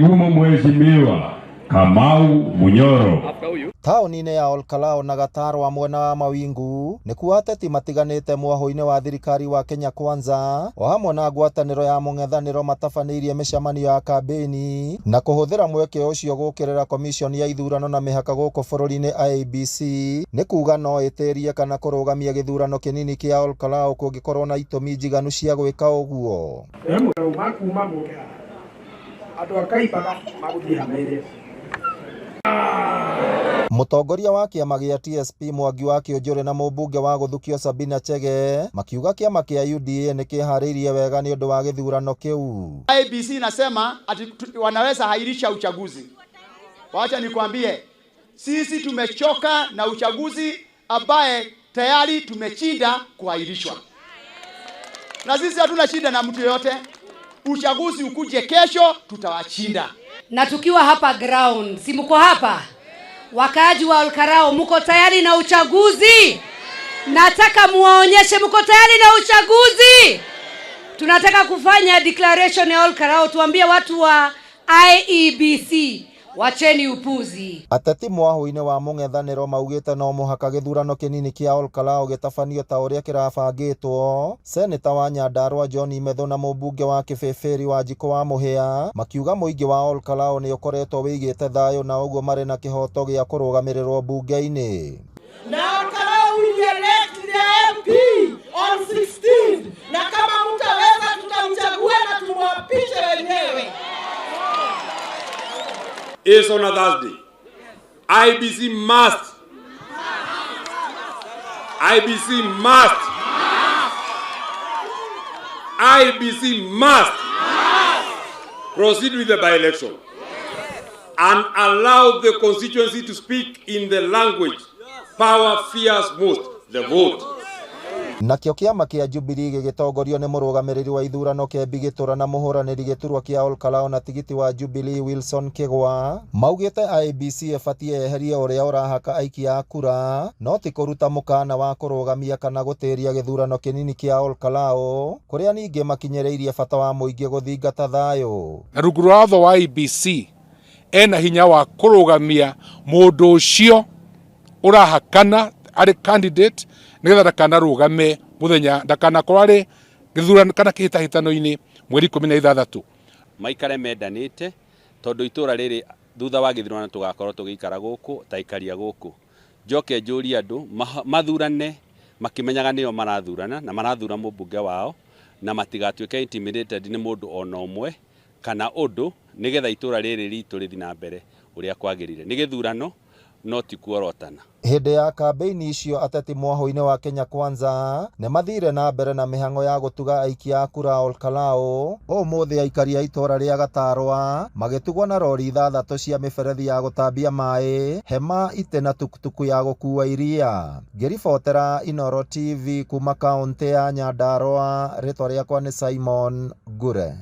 Kigumo Mheshimiwa Kamau Munyoro. Taũni-inĩ ya Olkalou na Gatarwa mwena wa Mawingu nĩkuo ateti matiganĩte mwahũ-inĩ wa thirikari wa Kenya Kwanza o hamwe na ngwatanĩro ya mũng'ethanĩro matabanĩirie mĩcemanio ya kambĩini na kũhũthĩra mweke ũcio gũkĩrĩra komishoni ya ithurano na mĩhaka gũkũ bũrũri-inĩ IEBC nĩ kuga no ĩtĩrie kana kũrũgamia gĩthurano kĩnini kĩa Olkalou kũngĩkorwo na itũmi njiganu cia gwĩka ũguo. Kuma mũke andũ a Kaimbaga magũthiĩ hamere. Mũtongoria wa kĩama gĩa TSP Mwangi wa Kĩũnjũrĩ na mũmbunge wa gũthukio Sabina Chege makiuga kĩama kĩa UDA nĩ kĩharĩirie wega nĩ ũndũ wa gĩthurano kĩu. IEBC inasema ati wanaweza hairisha uchaguzi. Wacha nikwambie, sisi tumechoka na uchaguzi ambaye tayari tumeshinda kuahirishwa. Na sisi hatuna shida na mtu yoyote. Uchaguzi ukuje kesho, tutawashinda. Na tukiwa hapa ground, si mko hapa? Wakaaji wa Olkalou mko tayari na uchaguzi? Nataka muwaonyeshe mko tayari na uchaguzi. Tunataka kufanya declaration ya Olkalou, tuambie watu wa IEBC wacheni upuzi. Ateti mwahũ-inĩ wa mũng'ethanĩro maugĩte no mũhaka gĩthurano kĩnini kĩa Olkalou gĩtabanio ta ũrĩa kĩrabangĩtwo. Seneta wa Nyandarua John Methu na mũmbunge wa Kĩbĩbĩri Wanjikũ wa Mũhĩa makiuga mũingĩ wa Olkalou nĩ ũkoretwo wĩigĩte thayũ na ũguo marĩ na kĩhoto gĩa kũrũgamĩrĩrwo mbunge-inĩ. Na Olkalou will elect the MP on 16, na kama mtaweza tutamchagua na tumwapishe wenyewe. Is on a Thursday. IEBC must. IEBC must. IEBC must proceed with the by-election and allow the constituency to speak in the language power fears most, the vote. Nakĩo kĩama kĩa Jubilee gĩgĩtongorio nĩ mũrũgamĩrĩri wa ithurano Kembi Gĩtũra na mũhũranĩri gĩturwa kĩa Olkalou na tigiti wa Jubilee Wilson Kĩgwa maugĩte IEBC ĩbatiĩ yeherie ũrĩa ũrahaka aikia a kura no ti kũruta mũkana wa kũrũgamia kana gũtĩria gĩthurano kĩnini kĩa Olkalou kũrĩa ningĩ makinyĩrĩirie bata wa mũingĩ gũthingata thayũ. Na rungu rwa watho wa IEBC ena hinya wa kũrũgamia mũndũ ũcio ũrahakana arĩ candidate nĩgetha ndakanarũgame mũthenya ndakanakorwo arĩ gĩthurano kana kĩhĩtahĩtano-inĩ mweri 16. Maikare mendanĩte tondũ itũra rĩrĩ thutha wa gĩthurano tũgakorwo tũgĩikara gũkũ ta aikaria gũkũ. Njoke njũrie andũ mathurane makĩmenyaga nĩo marathurana na marathura mũmbunge wao na matigatuĩke intimidated nĩ mũndũ ona ũmwe kana ũndũ nĩgetha itũra rĩrĩ ritũ rĩthiĩ na mbere ũrĩa kwagĩrĩire. Nĩ gĩthurano no ti kuorotana. Hĩndĩ ya kambĩini icio ateti mwahũ-inĩ wa Kenya Kwanza nĩ mathire na mbere na mĩhang'o ya gũtuga aikia a kura Olkalou. Ũmũthĩ aikari a itũra rĩa Gatarwa magĩtugwo na rori 6 cia mĩberethi ya gũtambia maĩ, hema, itĩ na tukutuku ya gũkua iria. Ngĩribotera Inooro TV kuma kaũntĩ ya Nyandarua, rĩtwa rĩakwa nĩ Simon Ngure.